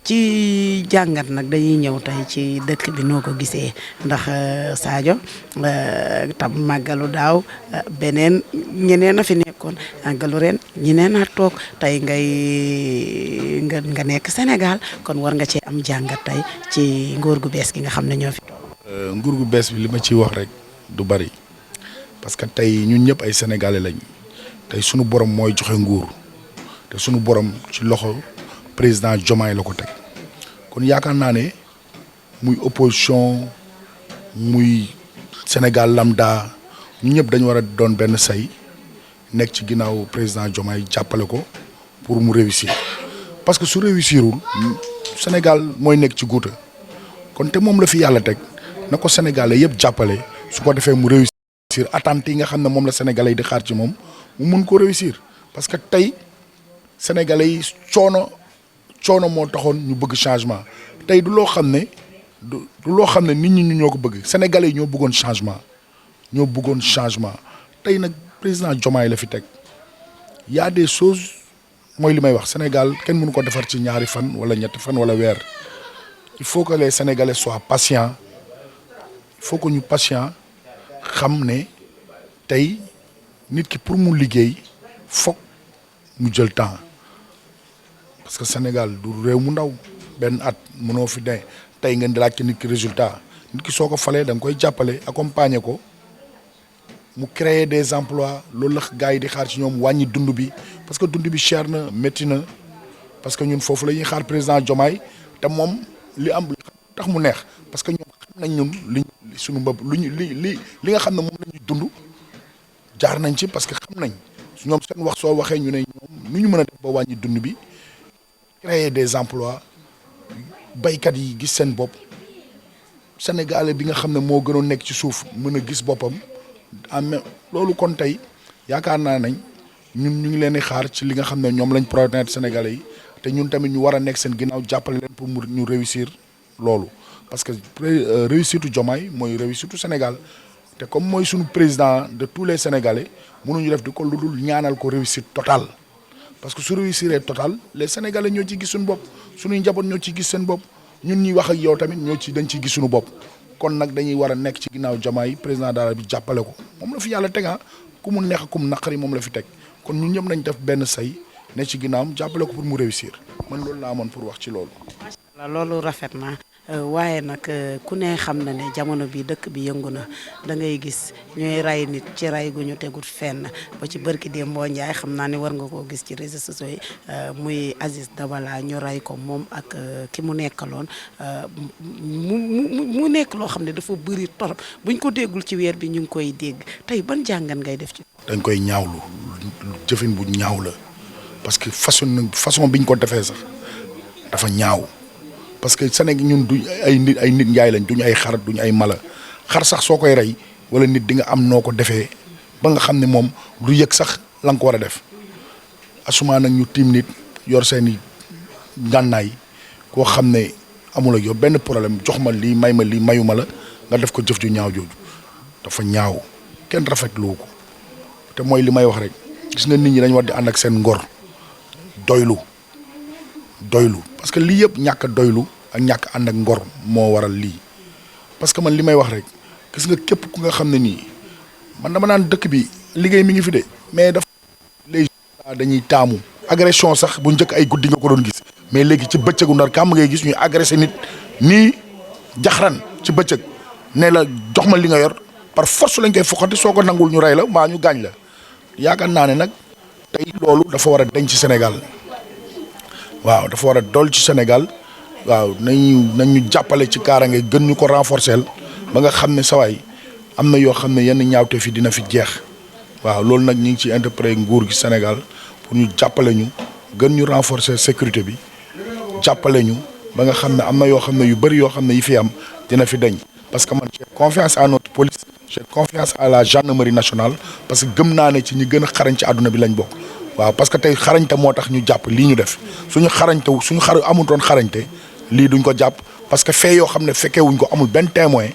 ci jàngat nag dañuy ñëw tey ci dëkk bi noo ko gisee ndax Sadio tam màggalu daaw beneen ñeneen a fi nekkoon màggalu ren ñeneen a toog tey nga nekk Sénégal kon war nga ci am jàngat tey ci nguur gu bees gi nga xam ne ñoo fi toog. nguur gu bees bi li ma ciy wax rek du bari parce que tey ñun ñëpp ay sénégalais lañ tey sunu borom mooy joxe nguur te sunu borom ci loxo. président Diomaye la ko teg kon yaakaar naa ne muy opposition muy Sénégal lambda ñu ñëpp dañu war a doon benn say nekk ci ginnaaw président Diomaye jàppale ko pour mu réussir parce que su réussirul Sénégal mooy nekk ci guuta kon te moom la fi yàlla teg na ko sénégalais yëpp jàppale su ko defee mu réussir attentes yi nga xam ne moom la sénégalais yi di xaar ci moom mu mun ko réussir parce que tey sénégalais yi coono moo taxoon ñu bëgg changement tey du loo xam ne nit ñi ñoo ko bëgg sénégalais yi ñoo bëggoon changement tey nag président Diomaye la fi teg y a des choses mooy li may wax Sénégal kenn mënu ko defar ci ñaari fan wala ñetti fan wala weer il faut que les sénégalais soient patients il faut que ñu patient xam ne tey nit ki pour mu liggéey foog mu jël temps. parce que Sénégal du réew mu ndaw benn at mënoo fi ne tey ngeen di laaj ci nit ki résultat nit ki soo ko falee da nga koy jàppale accompagner ko mu créer des emplois loolu la gars yi di xaar ci ñoom wàññi dund bi parce que dund bi cher na métti na parce que ñun foofu la ñuy xaar président Diomaye te moom li am tax mu neex parce que ñoom xam nañ ñun li suñu bopp li nga xam ne moom la ñuy dund jaar nañ ci parce que xam nañ ñoom seen wax soo waxee ñu ne ñoom nu ñu mën a def ba wàññi dund bi. créer des emplois baykat yi gis seen bopp sénégalais bi nga xam ne moo gënoon nekk ci suuf mën a gis boppam loolu kon tey yaakaar naa nañ ñun ñu ngi leen di xaar ci li nga xam ne ñoom lañ promettre sénégalais yi te ñun tamit ñu war a nekk seen ginnaaw jàppale leen pour ñu réussir loolu parce que réussitu Diomaye mooy réussitu Sénégal te comme mooy suñu président de tous les sénégalais mënuñu def di ko lu dul ñaanal ko réussite totale. parce que su réussir total les sénégalais ñoo ci gis suñu bopp suñuy njaboot ñoo ci gis seen bopp ñun ñuy wax ak yow tamit dañ ciy gis suñu bopp kon nag dañuy war a nekk ci ginnaaw Diomaye président daara bi jàppale ko moom la fi yàlla teg ku mu neex ku mu naqari moom la fi teg kon ñun ñëpp nañ def benn say ne ci ginnaawam jàppale ko pour mu réussir man loolu laa amoon pour wax ci loolu. macha allah loolu rafet na waaye nag ku ne xam na ne jamono bi dëkk bi yëngu na da ngay gis ñooy ray nit ci ray gu ñu tegut fenn ba ci bërki Dembo Ndiaye xam naa ne war nga koo gis ci réseaux sociaux yi muy Aziz Dabala ñu ray ko moom ak ki mu nekkaloon mu nekk loo xam ne dafa bëri torop buñ ko déggul ci weer bi ñu ngi koy dégg tey ban jàngat ngay def ci. dañ koy ñaawlu jëfin bu ñaaw la parce que façon biñ ko defee sax dafa ñaaw. parce que Sénégal ñun du ay nit njaay lañ duñu ay xar duñu ay mala xar sax soo koy rey wala nit di nga am noo ko defee ba nga xam ne moom du yëg sax la nga ko war a def asuma nag ñu tiim nit yor seeni ngànnaay koo xam ne amul ak yow benn problème jox ma lii may ma lii mayuma la nga def ko jëf ju ñaaw jooju dafa ñaaw kenn rafetlu ko te mooy li may wax rek gis nga nit ñi dañ war di ànd ak seen ngor doylu parce que lii yëpp ñàkk a doylu ak ñàkk ànd ak ngor moo waral lii parce que man li may wax rek gis nga képp ku nga xam ne nii man dama naan dëkk bi liggéey mi ngi fi de mais dafa les dañuy taamu agression sax bu njëkk ay guddi nga ko doon gis mais léegi ci bëccëgu ndar kàmm ngay gis ñuy agressé nit nii jaxran ci bëccëg ne la jox ma li nga yor par force lañ koy foqati soo ko nangul ñu rey la mbaa ñu gaañ la yaakaar naa ne nag tey loolu dafa war a denc ci Sénégal waaw dafa war a dool ci Sénégal waaw nañu jàppale ci kaaraange gën ñu ko renforcer ba nga xam ne sawaay am na yoo xam ne yenn ñaawte fi dina fi jeex waaw loolu nag ñu ngi ci interpellé nguur gi Sénégal pour ñu jàppale ñu gën ñu renforcer sécurité bi jàppale ñu ba nga xam ne am na yoo xam ne yu bëri yoo xam ne yi fi am dina fi deñ parce que man j'ai confiance à notre police j'ai confiance à la gendarmerie nationale parce que gëm naa ne ci ñi gën a xarañ ci àdduna bi lañ bokk. waaw parce que tey xarañte moo tax ñu jàpp lii ñu def suñu amutoon xarañte lii duñ ko jàpp parce que fee yoo xam ne fekkee wuñ ko amul benn témoin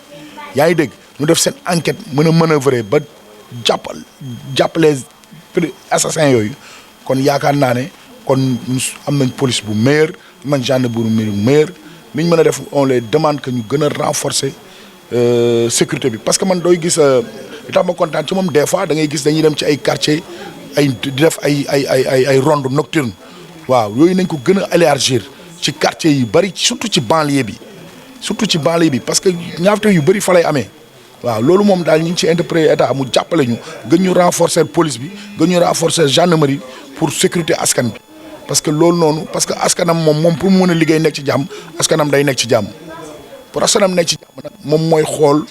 yaa ngi dégg ñu def seen enquête mën a manœuvrer ba jàppale assassins yooyu kon yaakaar naa ne kon am nañ police bu meilleur am nañ gendarmerie bu meilleur li ñu mën a def on les demande que ñu gën a renforcer sécurité bi parce que man dooy gis li tax ma kontaan ci moom des fois da ngay gis dañuy dem ci ay quartier di def ay ronde nocturne waaw yooyu nañ ko gën a élargir ci quartier yu bëri surtout ci banlieue bi parce que ñaawte yu bëri fa lay amee waaw loolu moom daal ñu ngi ci interpellé état mu jàppale ñu gën ñu renforcer police bi gën ñu renforcer gendarmerie pour sécurité askan bi parce que loolu noonu parce que askanam moom pour mu mën a liggéey nekk ci jàmm askanam day nekk ci jàmm pour askanam nekk ci jàmm nag moom mooy xool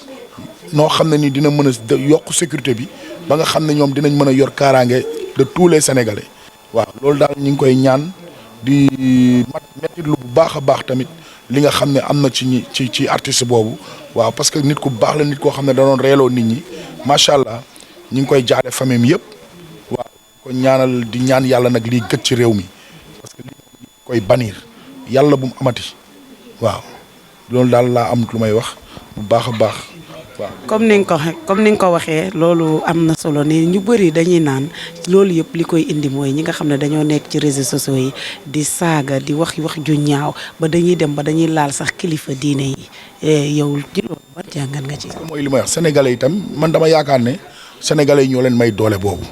noo xam ne ni dina mën a yokk sécurité bi ba nga xam ne ñoom dinañ mën a yor kaaraange de tous les sénégalais waaw loolu daal ñu ngi koy ñaan di metti lu bu baax a baax tamit li nga xam ne am na ci artiste boobu waaw parce que nit ku baax la nit koo xam ne da doon reeloo nit ñi macha allah ñu ngi koy jaale famille yëpp waaw ko ñaanal di ñaan yàlla nag lii gëj ci réew mi parce que lii koy bannir yàlla bu mu amati waaw loolu daal laa am lu may wax bu baax a baax. comme ni nga ko waxee loolu am na solo ni ñu bëri dañuy naan loolu yëpp li koy indi mooy ñi nga xam ne dañoo nekk ci réseaux sociaux yi di saaga di wax ju ñaaw ba dañuy dem ba dañuy laal sax kilifa diine yi yow ji loolu ban jàngat nga ci. mooy li may wax sénégalais itam man dama yaakaar ne sénégalais yi ñoo leen may doole boobu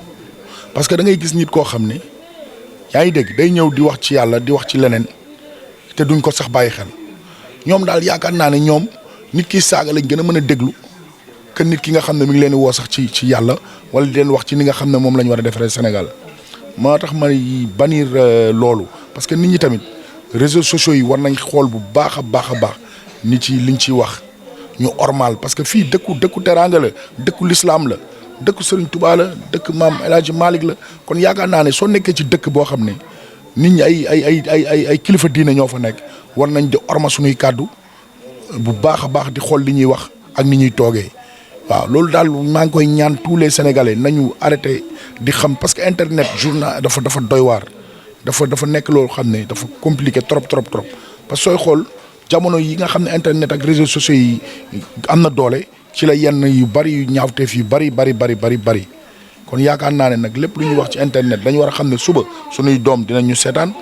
parce que da ngay gis nit koo xam ne yaa ngi dégg day ñëw di wax ci yàlla di wax ci leneen te duñ ko sax bàyyi xel ñoom daal yaakaar naa ne ñoom nit ki saaga lañ gën a mën a déglu. que nit ki nga xam ne mi ngi leen di woo sax ci yàlla wala di leen wax ci ni nga xam ne moom la ñu war a defaree Sénégal moo tax may bannir loolu parce que nit ñi tamit réseaux sociaux yi war nañ xool bu baax a baax nit ci liñ ciy wax ñu ormal parce que fii dëkku teraanga la dëkku lislaam la dëkku Serigne Touba la dëkk maam El Hadj Malick la kon yaakaar naa ne soo nekkee ci dëkk boo xam ne nit ñi ay kilifa diine ñoo fa nekk war nañ di orma suñuy kàddu bu baax a baax di xool li ñuy wax ak ni ñuy toogee. waaw loolu daal maa ngi koy ñaan tous les sénégalais nañu arrêté di xam parce que internet journal dafa doy waar dafa nekk loolu xam ne dafa compliqué trop parce que sooy xool jamono yi nga xam ne internet ak réseaux sociaux yi am na doole ci la yenn yu bari yu ñaawteef yu bari kon yaakaar naa ne nag lépp lu ñuy wax ci internet dañu war a xam ne suba suñuy doom dinañu seetaan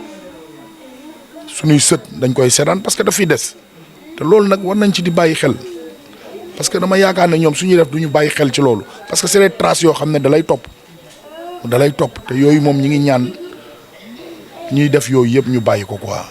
suñuy sët dañ koy seetaan parce que daf fiy des te loolu nag war nañ ci di bàyyi xel. parce que dama yaakaar ne ñoom suñuy def du ñu bàyyi xel ci loolu parce que c'est des traces yoo xam ne da lay topp te yooyu moom ñi ngi ñaan ñuy def yooyu yëpp ñu bàyyi ko quoi.